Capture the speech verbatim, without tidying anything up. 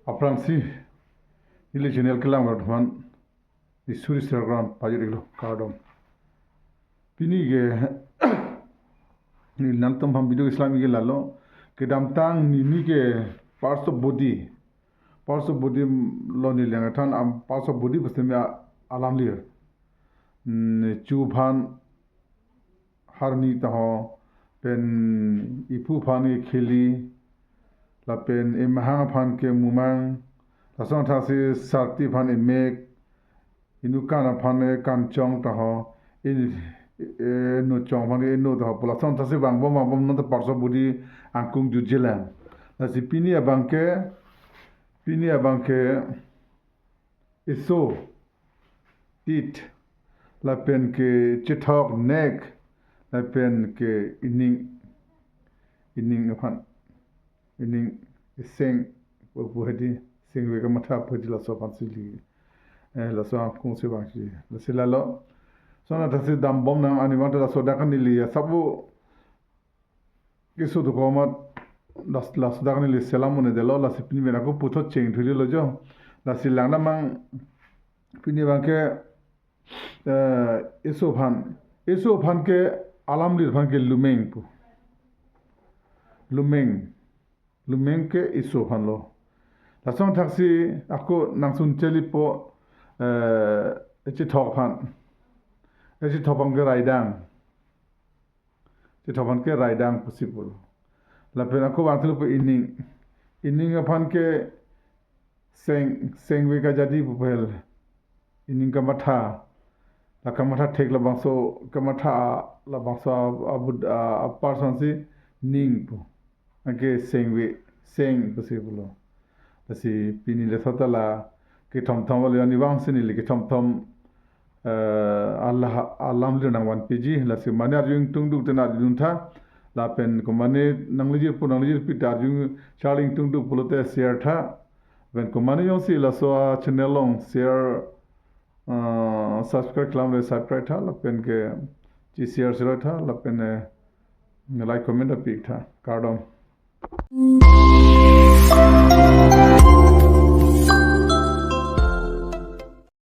Aphrangsi neli channel kelang aphan, neli suri sir kardom pajir-iklo, kardom. Pini ke neli nangtum aphan video islam ke lalo, kedamtang neli ke parts of body, parts of body lo neli lang than, am parts of body pasti me a-, alam lir. Hmm, chu aphan harni taho, pen iphu aphan ke kheli, lapen emahang aphan ke mumang, lason thaksi sarti aphan emek, inukan aphan ke kanchong taho, in-, e, enochong aphan ke eno taho, pu lason thaksi vangbom vangbom non ta parts of body angkung jutjelang. Lasi pini abang ke, pini abang ke eso, teeth, lapen ke chethok, neck, lapen ke ining, ining aphan, ining, iseng, pu hedi, sengve kamatha pu hedi, laso aphan si li, eh, laso angkung si vangji. Lasi lalo, lason thaksi dambom nang, ani vang ta laso dak neli ya sabu keso dokok amat, las, laso dak neli selam un-edetlo, lasi pini pen ako puthot chengthuilo jo. Lasi lang damnang, pini abang ke, eh, eso aphan, eso aphan ke alam lir aphan ke lumeng pu. Lumeng. Lumeng ke eso aphan lo. Lason thaksi ako nangsun chelipo, eh, chethok aphan. Chethok aphan ke raidang. Chethok aphan ke raidang pusi pulo. Lapen ako vangthulo pu ining. Ining aphan ke seng, sengve kajadi pu pu hel. Ining kamatha. La kamatha thek labangso, kamatha labangso a, a, bud-, a, a parts aphan si ning pu. Anke sengve, seng pusi pulo. Lasi pini le sota la kethom thom vale ani vang si neli kethom thom, eh, ala, alam lir nangvanpiji, lasi mane arju ingtungduk te arjudun tha, lapen komane nanglejir pu nanglejirpi te arju charli ingtungduk pulote share tha, lapen komane jongsi laso a channel along share, eh, subscribe klemkle subscribe tha, lapen ke chi share share tha, lapen, eh, like comment ta pi-ik tha. Kardom.